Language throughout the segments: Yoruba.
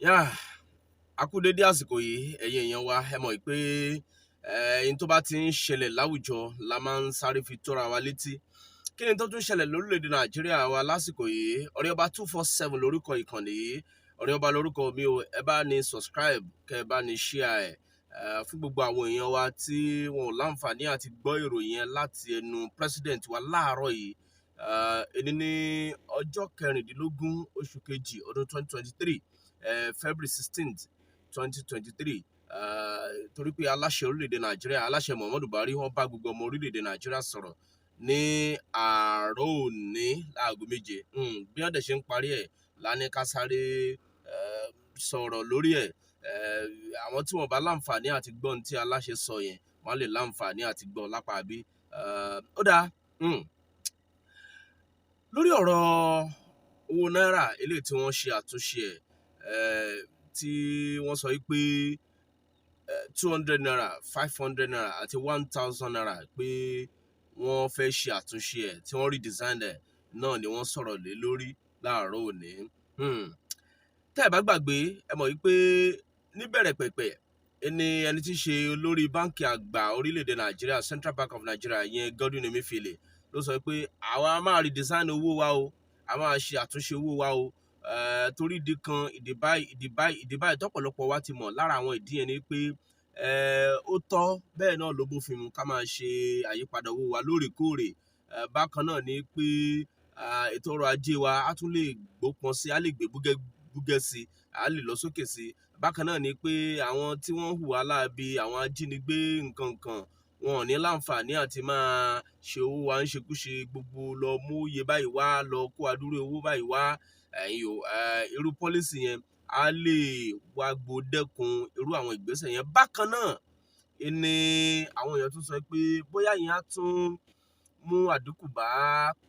Yáà, a kú dédé àsìkò yìí, ẹ̀yin èèyàn wa. Ẹ mọ̀ pé ẹ̀yin tó bá ti ń ṣẹlẹ̀ láwùjọ la máa ń sáré fi tóra wa létí. Kí ni tó tún ṣẹlẹ̀ lórílẹ̀‐èdè Nàìjíríà wa lásìkò yìí? Ọ̀rẹ́ Ọba 247 lórúkọ ìkànnì yìí, Ọ̀rẹ́ Ọba lórúkọ mi o. Ẹ bá ní subscribe, kẹ ẹ bá ní share ẹ fún gbogbo àwọn èèyàn wa tí wọn ò láǹfààní àti gbọ́ ìròyìn yẹn láti ẹnu president wa láàárọ̀ yìí. Èní ní ọjọ́ 16 oṣù kejì ọdún 2023, February 16th, 2023, torí pé aláṣẹ orílẹ̀-èdè Nàìjíríà, aláṣẹ Muhammadu Buhari, wọ́n bá gbogbo ọmọ orílẹ̀-èdè Nàìjíríà sọ̀rọ̀ ní àárọ̀ òní láago 7. Bí wọ́n dẹ̀ ṣe ń parí ẹ̀ lání ká sáré sọ̀rọ̀ lórí ẹ̀. Àwọn tí wọ́n bá láǹfààní àti gbọ́ ohun tí aláṣẹ sọ yẹn, wọ́n lè láǹfààní àti gbọ́ lápá bí. Ó dáa. Lórí ọ̀rọ̀ owó náírà eléyìí tí wọ́n ṣe àtúnṣe ẹ̀, tí wọ́n sọ pé ₦200, ₦500 àti ₦1,000, pé wọ́n fẹ́ ṣe àtúnṣe ẹ̀, tí wọ́n redesign ẹ̀ náà ni wọ́n sọ̀rọ̀ lé lórí láàárọ̀ òní. Tẹ́ ẹ̀ bá gbàgbé, ẹ mọ̀ wípé níbẹ̀rẹ̀ pẹ̀pẹ̀ ẹni ẹni tí í ṣe olórí báńkì àgbà orílẹ̀-èdè Nàìjíríà, Central Bank of Nigeria, ìyẹn Godwin Emefiele, ló sọ pé àwa máa redesign owó wa o, a máa ṣe àtúnṣe owó wa o, torí ìdí kan, ìdí báyìí, ìdí báyìí, ìdí báyìí tọ́pọ̀lọpọ̀ wa ti mọ̀. Lára àwọn ìdí yẹn ni pé ó tọ́, bẹ́ẹ̀ náà ló bófin mu ká máa ṣe àyípadà owó wa lóòrèkóòrè. Bákan náà ni pé ètò ọrọ̀ ajé wa á tún lè gbópọn sí, á lè gbé búgẹ́ búgẹ́ sí, á lè lọ sókè sí. Bákan náà ni pé àwọn tí wọ́n ń hùwà láabi, àwọn ajínigbé, nǹkan kan, wọn ò ní láǹfààní àti máa ṣe owó wa ń ṣekúṣe, gbogbo lọ mú iye báyìí wá, lọ kó adúrú owó báyìí wá. Ẹ̀yin o, irú policy yẹn á lè wá gbódẹ́kun irú àwọn ìgbésẹ̀ yẹn. Bákan náà ni àwọn èèyàn tún sọ pé bóyá ìyẹn á tún mú àdínkù bá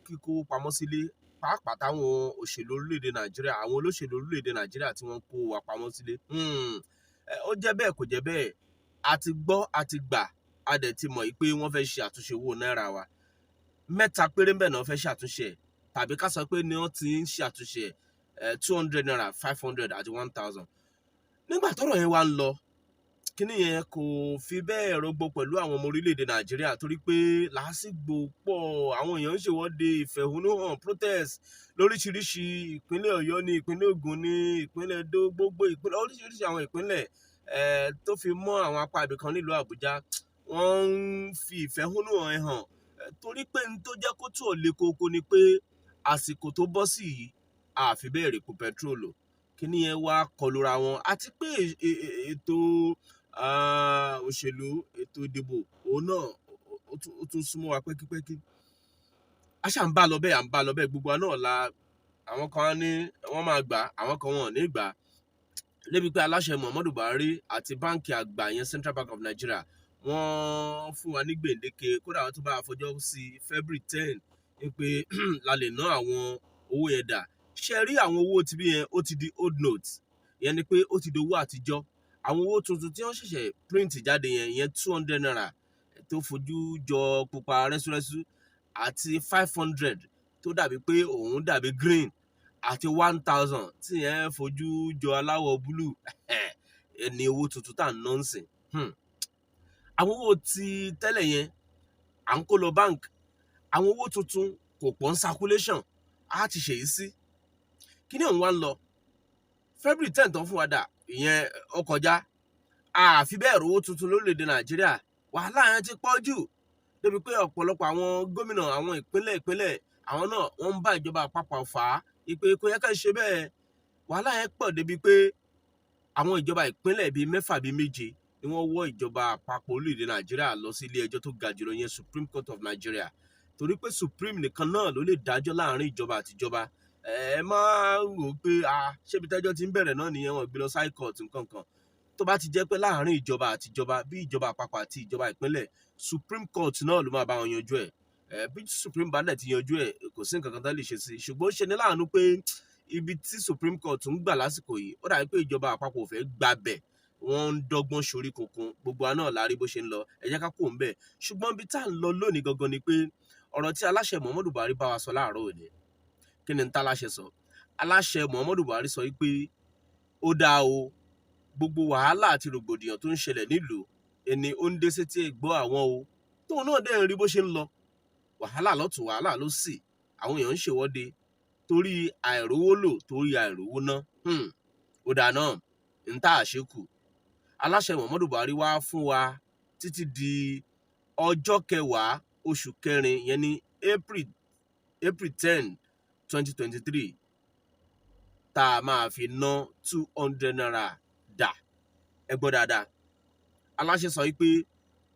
kíkó pamọ́ sílé, pàápàá táwọn òṣèlú orílẹ̀-èdè Nàìjíríà, àwọn olóṣèlú orílẹ̀-èdè Nàìjíríà tí wọ́n ń kó wa pamọ́ sílé. Ó jẹ́ bẹ́ẹ̀, kò jẹ́ bẹ́ẹ̀, a ti gbọ́, a ti gbà, a dẹ̀ ti mọ̀ pé wọ́n fẹ́ ṣe àtúnṣe owó náírà wa. Mẹ́ta péré ń bẹ̀ náà fẹ́ ṣàtúnṣe ẹ̀, tàbí ká sọ pé ni wọ́n ti ń ṣe àtúnṣe ẹ̀, ₦200, 500 àti 1,000. Nígbà tọ́rọ̀ yẹn wá ń lọ, kíní yẹn kò fi bẹ́ẹ̀ rọgbọ pẹ̀lú àwọn ọmọ orílẹ̀-èdè Nàìjíríà, torí pé làásìgbò pọ̀, àwọn èèyàn ń ṣèwọ́de, ìfẹ̀hónúhàn, protest lóríṣiríṣi. Ìpínlẹ̀ Ọ̀yọ́ ní, ìpínlẹ̀ Ògùn ní, ìpínlẹ̀ Ẹdó, gbogbo ìpínlẹ̀, oríṣiríṣi àwọn ìpínlẹ̀, tó fi mọ́ àwọn apá ibìkan nílùú Àbújá, wọ́n ń fi ìfẹ̀hónúhàn hàn, torí pé n tó jẹ́ kó tún ò le koko ni pé àsìkò tó bọ́ sí yìí, àfi bẹ́ẹ̀ rèpo petrol. Kíní yẹn wá kọlura wọn, àti pé ètò òṣèlú, ètò ìdìbò, òun náà ó tún súnmọ́ wa pẹ́kípẹ́kí. A ṣáà ń bá lọ bẹ́ẹ̀, à ń bá lọ bẹ́ẹ̀. Gbogbo wa náà la, àwọn kan ní wọ́n máa gbà, àwọn kan wọn ò ní gbà, débi pé aláṣẹ Muhammadu Buhari àti báńkì àgbà yẹn, Central Bank of Nigeria, wọ́n fún wa ní gbèǹdéke. Kódà wọ́n tún bá a fọjọ́ sí February 10 ní pé la lè ná àwọn owó yẹn dà. Ṣe rí àwọn owó tibí yẹn, ó ti di old note, ìyẹn ni pé ó ti di owó àtijọ́. Àwọn owó tuntun tí wọ́n ṣẹ̀ṣẹ̀ print jáde yẹn, ìyẹn ₦200 tó fojú jọ pupa rẹ́súrẹ́sú, àti 500 tó dàbí pé òun dàbí green, àti 1,000 tí yẹn fojú jọ aláwọ̀ blue, ní owó tuntun tá à ń ná ń sìn. Àwọn owó ti tẹ́lẹ̀ yẹn, à ń kó lọ bank. Àwọn owó tuntun kò pọ̀ ń circulation. Á ti ṣèyí sí kí ni òun wá ń lọ. February 10 tán fún wa dà, ìyẹn ó kọjá, àfi bẹ́ẹ̀ rówó tuntun lórílẹ̀‐èdè Nàìjíríà. Wàhálà yẹn ti pọ̀ jù, débi pé ọ̀pọ̀lọpọ̀ àwọn gómìnà àwọn ìpínlẹ̀ ìpínlẹ̀, àwọn náà wọ́n ń bá ìjọba àpapọ̀ fà á ìpè kò yẹ ká ṣe bẹ́ẹ̀. Wàhálà yẹn pọ̀ débi pé àwọn ìjọba ìpínlẹ̀ bíi mẹ́fà, bíi méje ni wọ́n wọ́ ìjọba àpapọ̀ orílẹ̀-èdè Nàìjíríà lọ sí ilé ẹjọ́ tó ga jùlọ yẹn, Supreme Court of Nigeria, torí pé Supreme nìkan náà ló lè dájọ́ láàrin ìjọba àtìjọba. Ẹ má rò pé ṣébi tẹ́jọ́ ti ń bẹ̀rẹ̀ náà nìyẹn, wọ́n gbé lọ sí high court nǹkan kan. Tó bá ti jẹ́ pé láàrin ìjọba àtìjọba, bí ìjọba àpapọ̀ àti ìjọba ìpínlẹ̀, Supreme Court náà ló máa bá wọn yanjú ẹ̀. Ẹ bí Supreme bá dẹ̀ ti yanjú ẹ̀, kò sí nǹkan kan tó lè ṣe sí i. Ṣùgbọ́n ó ṣe ní láàánú pé ibi tí Supreme Court ń gbà lásìkò yìí, ó dàbí pé ìjọba àpapọ̀ ò fẹ́ gbabẹ̀, wọ́n ń dọ́gbọ́n sorí kunkun. Gbogbo wa náà la rí bó ṣe ń lọ. Ẹ jẹ́ ká kó ń bẹ̀. Ṣùgbọ́n ibi tá à ń lọ lónìí gangan ni pé ọ̀rọ̀ tí aláṣẹ Muhammadu Buhari bá wa sọ láàárọ̀ òní. Kí ni tá aláṣẹ sọ? Aláṣẹ Muhammadu Buhari sọ pé Ó dáa o, gbogbo wàhálà àti rògbòdìyàn tó ń ṣẹlẹ̀ nílùú ẹni ó ń dé sétí ìgbọ́ àwọn o, tóun náà dẹ̀ ń rí bó ṣe ń lọ, wàhálà lọ́tùn, wàhálà lósì, àwọn èèyàn ń ṣèwọ́de torí àìrówó lò, torí àìrówó ná. Ó dáa náà, ń tá àṣekù. Aláṣẹ Muhammadu Buhari wá fún wa títí di ọjọ́ 10 oṣù kẹrin, yẹn ní April 10, 2023, tá a máa fi ná ₦200 dà. Ẹ gbọ́ dáadáa, aláṣẹ sọ wípé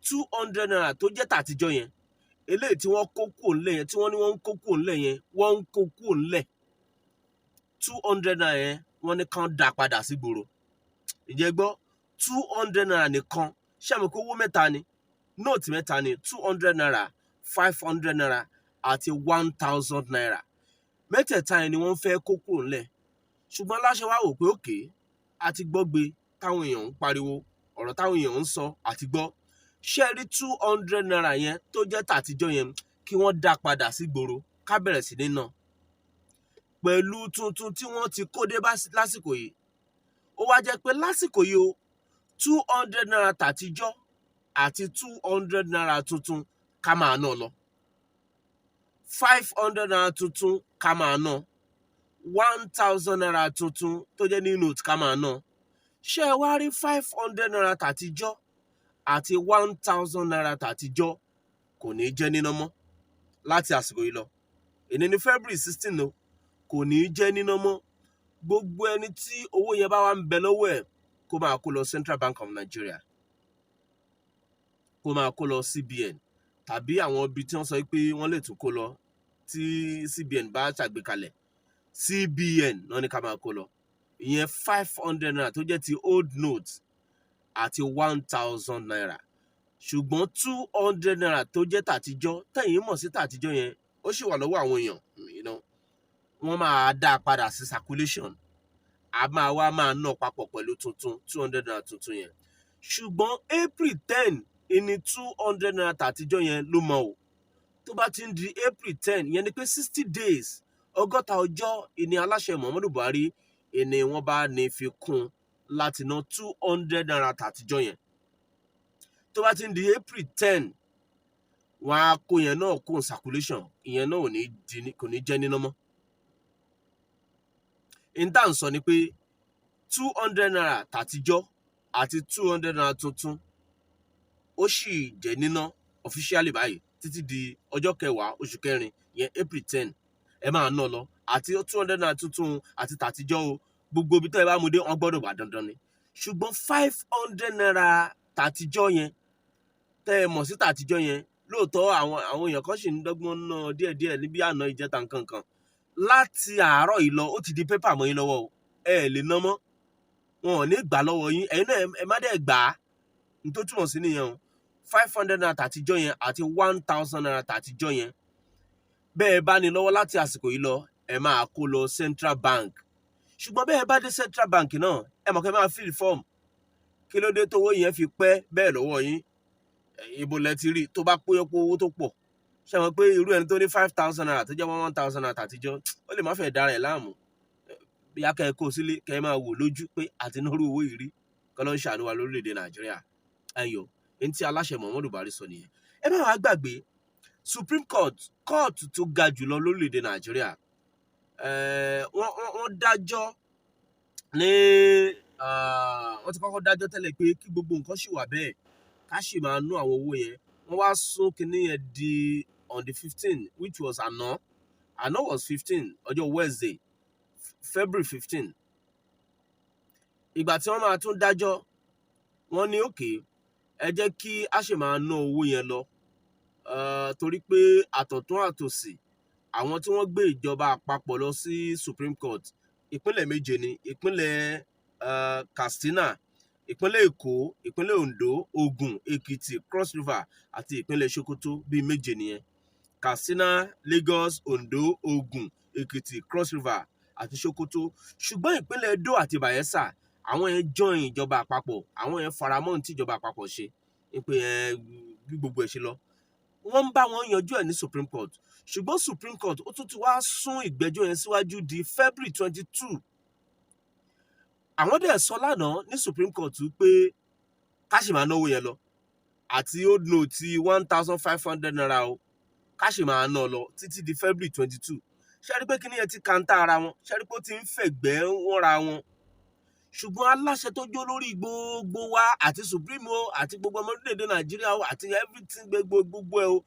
₦200 tó jẹ́ tàtijọ́ yẹn, eléyìí tí wọ́n kó kúrò ńlẹ̀ yẹn, tí wọ́n ní wọ́n ń kó kúrò ńlẹ̀ yẹn, wọ́n ń kó kúrò ńlẹ̀, ₦200 yẹn, wọ́n ní kán dá padà sígboro. Ìjẹ́ gbọ́, ₦200 nìkan. Ṣé àmì kó owó mẹ́ta ni, note mẹ́ta ni: ₦200, ₦500 àti ₦1,000. Mẹ́tẹ̀ẹ̀ta yẹn ni wọ́n fẹ́ kó kúrò ńlẹ̀. Ṣùgbọ́n aláṣẹ wa wò pé òkè àti gbọ́gbe táwọn èèyàn ń pariwo, ọ̀rọ̀ táwọn èèyàn ń sọ àti gbọ́. Ṣé ẹ rí ₦200 yẹn tó jẹ́ tàtijọ́ yẹn, kí wọ́n dá padà sígboro, ká bẹ̀rẹ̀ sí ní ná pẹ̀lú tuntun tí wọ́n ti kó dé lásìkò yìí. Ó wá jẹ́ pé lásìkò yìí o, ₦200 tàtijọ́ àti ₦200 tuntun, ká máa ná lọ, ₦500 tuntun, ká máa ná, ₦1,000 tuntun tó jẹ́ new note, ká máa ná. Ṣé ẹ wá rí ₦500 tàtijọ́ àti ₦1,000 tàtijọ́, kò ní í jẹ́ níná mọ́ láti àsìkò yìí lọ. Èní ní February 16 o. Kò ní í jẹ́ níná mọ́. Gbogbo ẹni tí owó yẹn bá wà ń bẹ lọ́wọ́ ẹ̀, kó máa kó lọ Central Bank of Nigeria, kó máa kó lọ CBN tàbí àwọn ibi tí wọ́n sọ pé wọ́n lè tún kó lọ tí CBN bá ṣàgbékalẹ̀. CBN náà ní ká máa kó lọ. Ìyẹn ₦500 tó jẹ́ ti old note àti ₦1,000. Ṣùgbọ́n ₦200 tó jẹ́ tàtijọ́, tẹ̀yìn mọ̀ sí tàtijọ́ yẹn, ó sì wà lọ́wọ́ àwọn èèyàn. Wọ́n máa dá a padà sí circulation, a máa wá máa ná papọ̀ pẹ̀lú tuntun, ₦200 tuntun yẹn. Ṣùgbọ́n April 10 ní ₦200 tàtijọ́ yẹn ló mọ o. Tó bá ti ń di April 10, ìyẹn ni pé 60 days, 60 ọjọ́, ìní aláṣẹ Muhammadu Buhari ìní wọ́n bá ní fi kún láti ná ₦200 tàtijọ́ yẹn. Tó bá ti ń di April 10, wọ́n á kó yẹn náà kó circulation, ìyẹn náà ò ní di, kò ní jẹ́ níná mọ́. N tá à ń sọ ni pé ₦200 tàtijọ́ àti ₦200 tuntun, ó sì jẹ́ níná officially báyìí títí di ọjọ́ 10 oṣù kẹrin yẹn, April 10. Ẹ máa ná lọ, àti ₦200 tuntun àti tàtijọ́ o. Gbogbo ibi tó ẹ bá mú dé, wọ́n gbọ́dọ̀ gbà dandan ni. Ṣùgbọ́n ₦500 tàtijọ́ yẹn, tẹ́ ẹ mọ̀ sí tàtijọ́ yẹn, lóòótọ́ àwọn èèyàn kan sì ń dọ́gbọ́n ná díẹ̀díẹ̀ níbi àná, ìjẹta, nǹkan kan. Láti àárọ̀ yìí lọ, ó ti di pépà mọ́ yín lọ́wọ́ o. Ẹ lè ná mọ́, wọn ò ní gbà lọ́wọ́ yín, ẹ̀yin náà ẹ má dẹ̀ gbà á. Ní tó túmọ̀ sí nìyẹn o. ₦500 tàtijọ́ yẹn àti ₦1,000 tàtijọ́ yẹn, bẹ́ẹ̀ bá ní lọ́wọ́ láti àsìkò yìí lọ, ẹ máa kó lọ Central Bank. Ṣùgbọ́n bẹ́ẹ̀ bá dé Central Bank náà, ẹ mọ̀ kẹ́ máa fill form. Kí ló dé tówó yẹn fi pẹ́ bẹ́ẹ̀ lọ́wọ́ yín? Ibo lẹ ti rí? Tó bá pé pé owó tó pọ̀, ṣé wọn pé irú ẹni tó ní ₦5,000 tó jẹ́ ₦1,000 tàtijọ́, ó lè má fẹ́ dára ẹ̀ láàmú. Bí a kẹ́ ẹ kó sílé, kẹ́ ẹ máa wò lójú pé àti nírú owó yìí rí. Kọ́ ló ń ṣàánú wa lórílẹ̀‐èdè Nàìjíríà. Ayọ̀ ẹni tí aláṣẹ Muhammadu Buhari sọ nìyẹn. Ẹ má wàá gbàgbé, Supreme Court, kóòtù tó ga jùlọ lórílẹ̀‐èdè Nàìjíríà, wọ́n dájọ́ ní, wọ́n ti kọ́kọ́ dájọ́ tẹ́lẹ̀ pé kí gbogbo nǹkan ṣì wà bẹ́ẹ̀, ká sì máa ná àwọn owó yẹn. Wọ́n wá sún kinní yẹn di on the 15, which was àná. Àná was 15, ọjọ́ Wednesday, February 15. Ìgbà tí wọ́n máa tún dájọ́, wọ́n ní òkè, ẹ jẹ́ kí a ṣì máa ná owó yẹn lọ, torí pé àtọ̀tún àtòsì, àwọn tí wọ́n gbé ìjọba àpapọ̀ lọ sí Supreme Court, ìpínlẹ̀ méje ni: ìpínlẹ̀ Katsina, ìpínlẹ̀ Èkó, ìpínlẹ̀ Ondo, Ògùn, Èkìtì, Cross River àti ìpínlẹ̀ Sokoto. Bíi méje nìyẹn: Katsina, Lagos, Ondo, Ògùn, Èkìtì, Cross River àti Sokoto. Ṣùgbọ́n ìpínlẹ̀ Edo àti Bayelsa, àwọn yẹn join ìjọba àpapọ̀, àwọn yẹn faramọ́ ní tí ìjọba àpapọ̀ ṣe pé ẹ bí gbogbo ẹ̀ ṣe lọ. Wọ́n ń bá wọn yanjú ẹ̀ ní Supreme Court. Ṣùgbọ́n Supreme Court, ó tún ti wá sún ìgbẹ́jọ́ yẹn síwájú di February 22. Àwọn dẹ̀ sọ lánàá ní Supreme Court pé ká sì máa náwó yẹn lọ, àti old note ti ₦1,500 o, ká sì máa ná lọ títí di February 22. Ṣe rí pé kíní yẹn ti counter ara wọn? Ṣe rí pé ó ti ń fẹ̀gbẹ́ wọ́nra wọn? Ṣùgbọ́n aláṣẹ tó jó lórí gbogbo wa, àti Supreme o, àti gbogbo ọmọ orílẹ̀-èdè Nàìjíríà o, àti everything, gbogbo gbogbo ẹ o,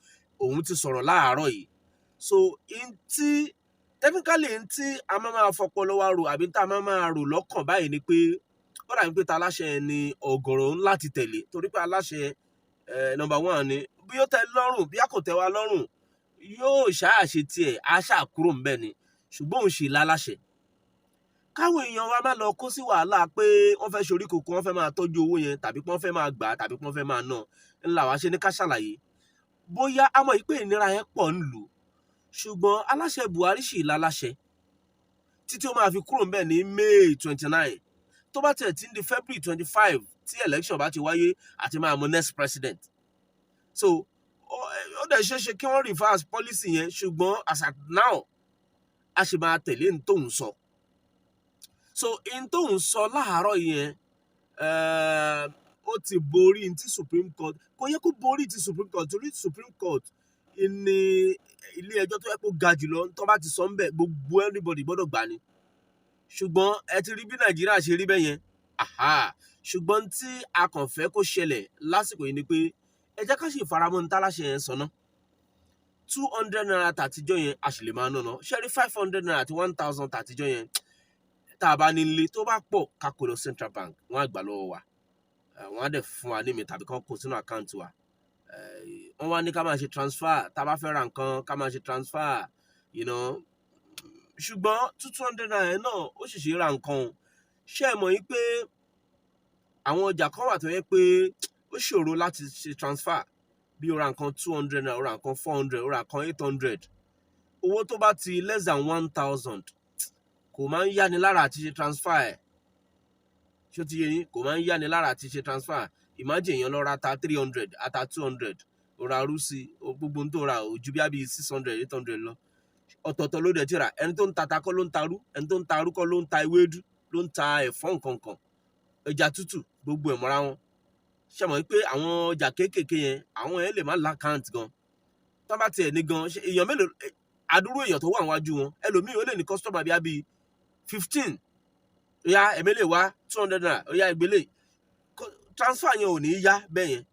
òun ti sọ̀rọ̀ láàárọ̀ yìí. So in tí technically n tí a máa máa fọpọlọ wa rò, àbí tá a máa máa rò lọ́kàn báyìí, ni pé ó dàbí pé ta aláṣẹ ni ọ̀gọ̀rọ̀ ń láti tẹ̀lé, torí pé aláṣẹ number one ni. Bí ó tẹ́ lọ́rùn, bí a kò tẹ́ wa lọ́rùn, yóò ṣáà ṣe tiẹ̀, á ṣáà kúrò ńbẹ̀ ni. Ṣùgbọ́n òun ṣì láláṣẹ. Káwọn èèyàn wa má lọ kó sí wàhálà pé wọ́n fẹ́ ṣorí koko, wọ́n fẹ́ máa tọ́jú owó yẹn, tàbí pé wọ́n fẹ́ máa gbà á, tàbí pé wọ́n fẹ́ máa ná ńlá wa ṣe ní ká ṣàlàyé. Bóyá a mọ̀ yìí pé ìnira yẹn pọ̀ ń lù, ṣùgbọ́n aláṣẹ Buhari ṣì láláṣẹ títí ó máa fi kúrò ńbẹ̀ ní May 29. Tó bá tẹ̀ tí ń di February 25, tí election bá ti wáyé, àti máa mọ next president. So ó dẹ̀ ṣeé ṣe kí wọ́n reverse policy yẹn, ṣùgbọ́n as at now, a ṣì máa tẹ̀lé ní tóun sọ. So in tóun sọ láàárọ̀ yẹn, ó ti borí ní ti Supreme Court. Kò yẹ kó borí ti Supreme Court, torí Supreme Court ní ilé ẹjọ́ tó yẹ kó ga jùlọ. Tó bá ti sọ ńbẹ̀, gbogbo everybody gbọ́dọ̀ gbà ni. Ṣùgbọ́n ẹ ti rí bí Nàìjíríà ṣe rí bẹ́yẹn. Ṣùgbọ́n tí a kàn fẹ́ kó ṣẹlẹ̀ lásìkò yìí ni pé ẹ jẹ́ ká sì faramọ́ ní táláṣẹ yẹn sọ ná. ₦200 tàtijọ́ yẹn, a sì lè máa ná ná. Ṣé rí ₦500 àti 1,000 tàtijọ́ yẹn, tá a bá nílé tó bá pọ̀, ká kó lọ Central Bank, wọ́n á gbà lọ́wọ́ wa, wọ́n á dẹ̀ fún wa ní mi, tàbí kán kó sínú account wa. Wọ́n wá ní ká máa ṣe transfer tá a bá fẹ́ ra nǹkan, ká máa ṣe transfer. Ṣùgbọ́n ₦200 náà, ó sì ṣe ra nǹkan o. Ṣé ẹ mọ̀ yín pé àwọn ọjà kan wà tó yẹ pé ó ṣòro láti ṣe transfer? Bí o ra nǹkan ₦200, o ra nǹkan 400, o ra nǹkan 800, owó tó bá ti less than 1,000, kò máa ń yáni lára àti ṣe transfer ẹ̀. Ṣó ti yé yín? Kò máa ń yáni lára àti ṣe transfer. Imagine èèyàn lọ ra ata 300, ata 200, o ra rúsì, gbogbo ohun tó ra ò ju bí i 600, 800 lọ. Ọ̀tọ̀ọ̀tọ̀ ló dẹ̀ ti rà. Ẹni tó ń ta ata kọ́ ló ń ta rú, ẹni tó ń ta rú kọ́ ló ń ta ewédú, ló ń ta ẹ̀fọ́, nǹkan kan, ẹja tútù, gbogbo ẹ̀ mọ́ra wọn. Ṣe mọ̀ pé àwọn ọjà kéékèèké yẹn, àwọn yẹn lè má l'account gan. Tó bá tiẹ̀ ní gan, èèyàn mélòó, àdúró èèyàn tó wà níwájú wọn? Ẹlòmíì ó lè ní customer bíi àbí 15. Ó yá, ẹ̀mí lè wá ₦200, ó yá, ìgbélé transfer yẹn ò ní yá bẹ́ẹ̀ yẹn.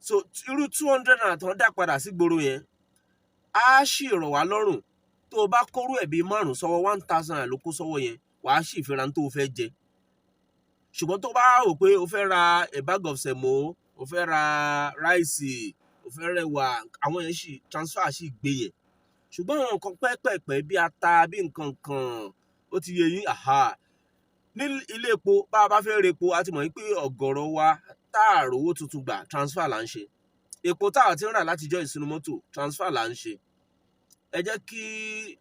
So irú ₦200 tó ń dá padà sí gbòòrò yẹn, á sì rọ̀ wá lọ́rùn. Tó o bá kóró ẹ̀ bíi márùn sọ́wọ́, ₦1,000 ló kó sọ́wọ́ yẹn, wàá sì fi ra tó o fẹ́ jẹ. Ṣùgbọ́n tó bá rò pé o fẹ́ ra a bag of semo, o fẹ́ ra rice, o fẹ́ rẹwà, àwọn yẹn sì transfer sì gbé yẹn. Ṣùgbọ́n àwọn nǹkan pẹ́pẹ̀pẹ́ bí ata, bí nǹkan kan, ó ti yé yín. Àhà, ní ilé epo, bá a bá fẹ́ repo, a ti mọ̀ wípé ọ̀gọ̀rọ̀ wa tá a rówó tuntun gbà, transfer là ń ṣe. Epo tá a ti ń rà látijọ́ ìsinú mọ́tò, transfer là ń ṣe. Ẹ jẹ́ kí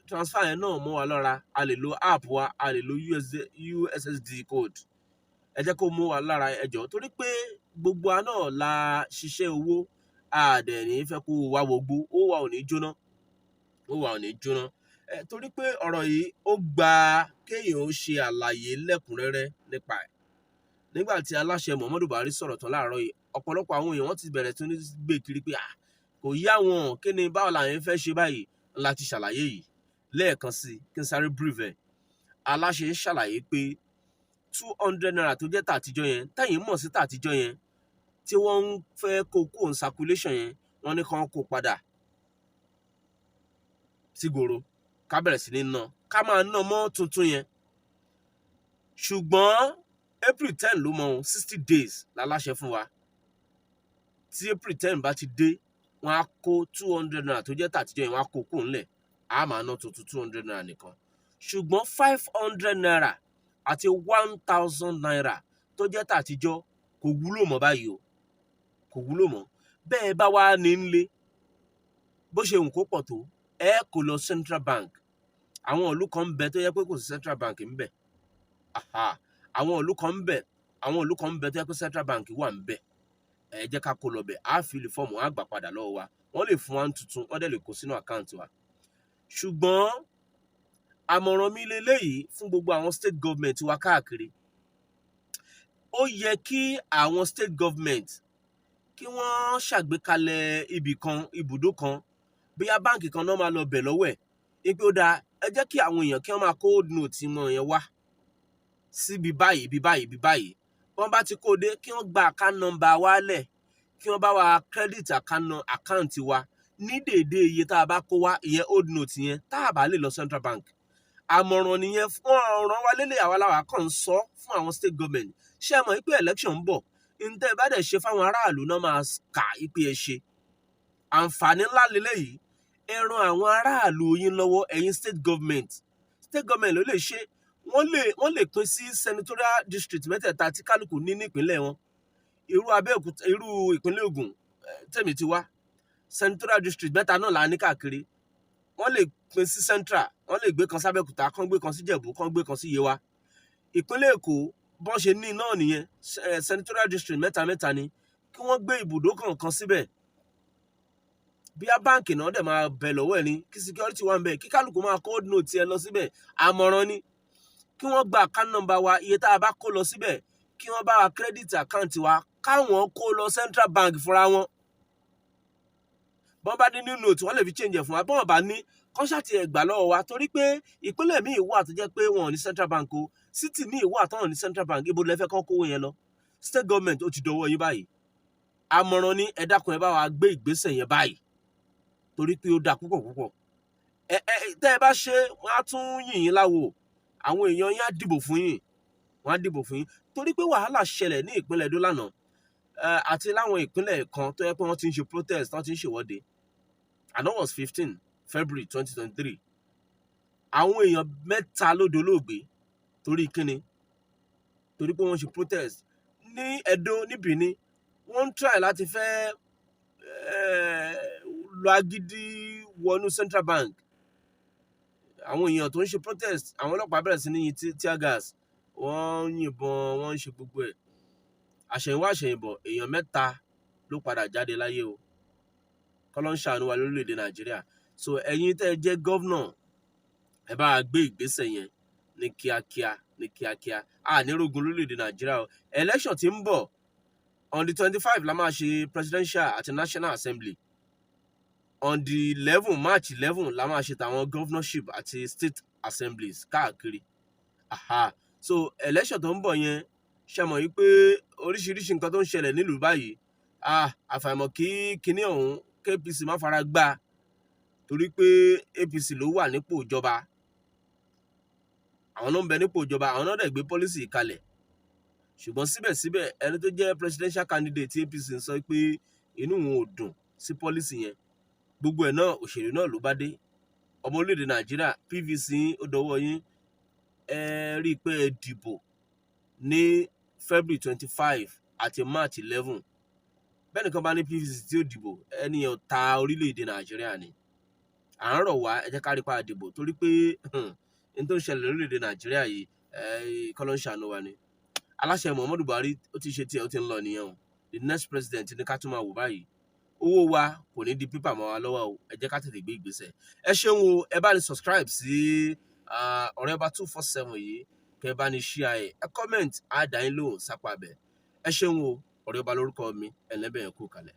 transfer yẹn náà mọ́ wa lọ́ra. A lè lo app wa, a lè lo USSD code. Ẹ jẹ́ kó mú wa lára, ẹ jọ̀ọ́, torí pé gbogbo wa náà la ṣiṣẹ́ owó. A dẹ̀ ní fẹ́ kó wa wọgbó, ó wa ò ní jóná, ó wa ò ní jóná. Ẹ torí pé ọ̀rọ̀ yìí, ó gba kéèyàn ó ṣe àlàyé lẹ́kùnrẹ́rẹ́ nípa ẹ̀. Nígbà tí aláṣẹ Muhammadu Buhari sọ̀rọ̀ tán láàárọ̀ yìí, ọ̀pọ̀lọpọ̀ àwọn èèyàn, wọ́n ti bẹ̀rẹ̀ tó ní gbé kiri pé ah, kò yá wọn, kí ni, báwo làwọn fẹ́ ṣe báyìí? Láti ṣàlàyé yìí lẹ́ẹ̀kan sí, kí n sáré brief ẹ̀. Aláṣẹ ṣàlàyé pé ₦200 tó jẹ́ tàtijọ́ yẹn, tẹ̀yìn mọ̀ sí tàtijọ́ yẹn, tí wọ́n ń fẹ́ kó kó on circulation yẹn, wọ́n ní kàn kó padà sígboro, ká bẹ̀rẹ̀ sí ní ná, ká máa ná mọ́ tuntun yẹn. Ṣùgbọ́n April 10 ló mọ ohun, 60 days láláṣẹ fún wa. Tí April 10 bá ti dé, wọ́n á kó ₦200 tó jẹ́ tàtijọ́ yẹn, wọ́n á kó kó ńlẹ̀, á máa ná tuntun ₦200 nìkan. Ṣùgbọ́n ₦500 àti ₦1,000 tó jẹ́ tàtijọ́ kò wúlò mọ́ báyìí o, kò wúlò mọ́. Bẹ́ẹ̀ bá wá ní nlé, bó ṣe wù kó pọ̀ tó, ẹ kó lọ Central Bank. Àwọn ìlú kan ń bẹ tó yẹ pé kò sí Central Bank ń bẹ. Àwọn ìlú kan ń bẹ, àwọn ìlú kan ń bẹ tó yẹ pé Central Bank wà ń bẹ. Ẹ jẹ́ ká kó lọ bẹ̀, á fill form, á gbà padà lọ́wọ́ wa. Wọ́n lè fún wa ní tuntun, wọ́n dẹ̀ lè kó sínú account wa. Ṣùgbọ́n Àmọ̀ràn mi leléyìí fún gbogbo àwọn state government wa káàkiri. Ó yẹ kí àwọn state government kí wọ́n ṣàgbékalẹ̀ ibì kan, ibùdó kan, bóyá báǹkì kan náà máa lọ bẹ̀ lọ́wọ́ ẹ̀ wípé ó dáa, ẹ jẹ́ kí àwọn èèyàn kí wọ́n máa kó old note wọn yẹn wá síbi báyìí, ibi báyìí, ibi báyìí. Wọ́n bá ti kó o dé, kí wọ́n gba account number wa lẹ̀, kí wọ́n bá wa credit account wa ní déédéé iye tá a bá kó wá, ìyẹn old note yẹn, tá a bá lè lọ central bank. Àmọ̀ràn nìyẹn fún ọ̀ràn wa lélẹ̀. Àwa làwa kàn ń sọ fún àwọn state government. Ṣé ẹ mọ̀ pé election ń bọ̀? Ntẹ́ ẹ bá dẹ̀ ṣe fáwọn aráàlú náà máa kà ìpè ẹ ṣe àǹfààní ńlá lélẹ́yìí. Ẹ ran àwọn aráàlú yín lọ́wọ́, ẹ̀yin state government. State government ló lè ṣe. Wọ́n lè pín sí senatorial district mẹ́tẹ̀ẹ̀ta tí kálukú ní nípínlẹ̀ wọn. Irú Abẹ́òkúta, irú ìpínlẹ̀ Ògùn tẹ̀mí ti wá, senatorial district mẹ́ta náà là ní káàkiri. Wọ́n lè pín sí central, wọ́n lè gbé kan sábẹ́òkúta, kán gbé kan sí Jẹ̀bú, kán gbé kan sí Yewa. Ìpínlẹ̀ Èkó, bọ́n ṣe ní náà nìyẹn, senatorial district mẹ́ta mẹ́ta ni. Kí wọ́n gbé ibùdó kọ̀ọ̀kan síbẹ̀, bíyá báǹkì náà dẹ̀ máa bẹ̀ lọ́wọ́ ẹ̀ ní, kí security wà ń bẹ̀, kí kálukú máa kó note ẹ lọ síbẹ̀. Àmọ̀ràn ni kí wọ́n gba account number wa. Iye tá a bá kó lọ síbẹ̀, kí wọ́n bá wa credit account wa, káwọn kó lọ central bank fúnra wọn. Bọ́n bá ní new note, wọ́n lè fi change ẹ̀ fún wa. Bọ́n bá ní kọ́ńṣáàtì ẹ̀ gbà lọ́wọ́ wa, torí pé ìpínlẹ̀ míì wà tó jẹ́ pé wọn ò ní central bank o. City míì wà tó wọn ò ní central bank. Ibo lẹ fẹ́ kán kówó yẹn lọ? State government, ó ti dọwọ́ yín báyìí. Àmọ̀ràn ni, ẹ dákun, ẹ bá wa gbé ìgbésẹ̀ yẹn báyìí, torí pé ó dáa púpọ̀ púpọ̀. Ẹ ẹ tẹ́ ẹ bá ṣe, wọ́n á tún yìn yín láwo. Àwọn èèyàn yín á dìbò fún yín, wọ́n á dìbò fún yín, torí pé wàhálà ṣẹlẹ̀ ní ìpínlẹ̀ Èdó lánàá àti láwọn ìpínlẹ̀ kan tó yẹ pé wọ́n ti ń ṣe protest, wọ́n ti ń ṣèwọ́de. Àná was 15 February 2023. Àwọn èèyàn mẹ́ta ló dolóògbé. Torí kíni? Torí pé wọ́n ṣe protest ní Ẹdó, ní Benin. Wọ́n ń try láti fẹ́ lọ agídí wọnú central bank. Àwọn èèyàn tó ń ṣe protest, àwọn ọlọ́pàá bẹ̀rẹ̀ sí ní yin tear gas, wọ́n ń yìnbọn, wọ́n ń ṣe gbogbo ẹ̀. Àṣẹ̀yìnwá àṣẹ̀yìnbọ̀, èèyàn mẹ́ta ló padà jáde láyé o. Kọ́lọ́ ń ṣàánú wa lórílẹ̀‐èdè Nàìjíríà. So ẹ̀yin tẹ́ ẹ jẹ́ governor, ẹ bá wa gbé ìgbésẹ̀ yẹn ní kíákíá, ní kíákíá. A ní rogun lórílẹ̀‐èdè Nàìjíríà o. Election tí ń bọ̀ on the 25 la máa ṣe presidential àti national assembly. On the 11, March 11 la máa ṣe tàwọn governorship àti state assemblies káàkiri. Aha, so election tó ń bọ̀ yẹn, ṣe mọ̀ yí pé oríṣiríṣi nǹkan tó ń ṣẹlẹ̀ nílùú báyìí, ah, àfàìmọ̀ kí kinní ọ̀hún kAPC má fara gbá, torí pé APC ló wà nípò ìjọba. Àwọn náà ń bẹ nípò ìjọba, àwọn náà dẹ̀ gbé policy kalẹ̀. Ṣùgbọ́n síbẹ̀síbẹ̀, ẹni tó jẹ́ presidential candidate APC ń sọ pé inú òun ò dùn sí policy yẹn. Gbogbo ẹ̀ náà, òṣèlú náà ló bá dé. Ọmọ orílẹ̀-èdè Nàìjíríà, PVC yín ó dọwọ́ yín. Ẹ rí i pé ẹ dìbò ní February 25 àti March 11. Bẹ́ẹ̀ nìkan bá ní PVC tí ó dìbò, ẹni yẹn ò ta orílẹ̀-èdè Nàìjíríà ni. À ń rọ̀ wá, ẹ jẹ́ ká rí pa dìbò, torí pé n tó ń ṣẹlẹ̀ lórílẹ̀-èdè Nàìjíríà yìí, kọ́ ló ń ṣàánú wa ni. Aláṣẹ Muhammadu Buhari, ó ti ṣe tiẹ̀, ó ti ń lọ nìyẹn o. The next president ní ká tún máa wò báyìí. Owó wa kò ní di pípà mọ́ wa lọ́wọ́ o. Ẹ jẹ́ ká tètè gbé ìgbésẹ̀. Ẹ ṣeun o. Ẹ bá ní subscribe sí Ọ̀rẹ́ Ọba 247 yìí, kẹ́ ẹ bá ní share ẹ, ẹ comment, á dá yín lóhùn sápá abẹ. Ẹ ṣeun o. Ọ̀rẹ́ Ọba lórúkọ mi. Ẹ̀lẹ́bẹ̀ẹ́ kú kalẹ̀.